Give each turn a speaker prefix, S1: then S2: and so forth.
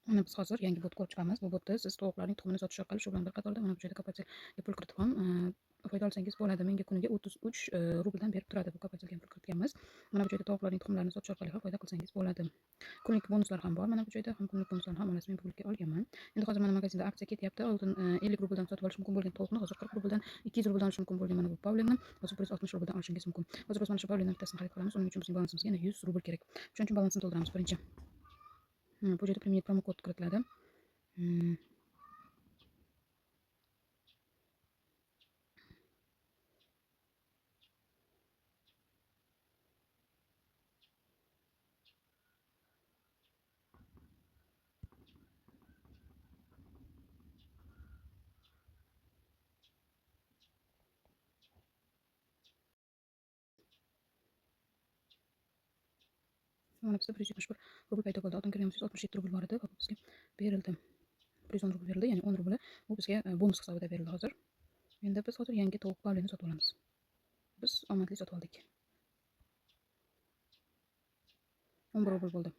S1: Mana biz hozir yangi bot ko'rib chiqamiz. Bu botda siz tovuqlarning tuxumini sotish orqali shu bilan bir qatorda mana bu joyda Kapatelga pul kiritib ham foyda olsangiz bo'ladi. Menga kuniga 33 rubldan berib turadi. Bu Kapatelga pul kiritganmiz. Mana bu joyda tovuqlarning tuxumlarini sotish orqali ham foyda qilsangiz bo'ladi. Kunlik bonuslar ham bor. Mana bu joyda ham kunlik bonuslarni ham olasiz. Men pulga olganman. Endi hozir mana magazinda aksiya ketyapti. Oldin 50 rubldan sotib olish mumkin bo'lgan tovuqni hozir 40 rubldan, 200 rubldan olish mumkin bo'lgan mana bu pavlinni hozir 160 rubldan olishingiz mumkin. Hozir biz mana shu pavlinning bittasini xarid qilamiz. Uning uchun bizning balansimizga yana 100 rubl kerak. Shuning uchun balansni to'ldiramiz birinchi. Bu joyda применить промокод kiritiladi. Mana bizda 171 rubl paydo bo'ldi. Oldin kirganimiz 167 rubl bor edi va bu bizga berildi. 110 rubl berildi, ya'ni 10 rubli bu bizga bonus hisobida berildi hozir. Endi biz hozir yangi tovuq pavlini sotib olamiz. Biz omadli sotib oldik. 11 rubl bo'ldi.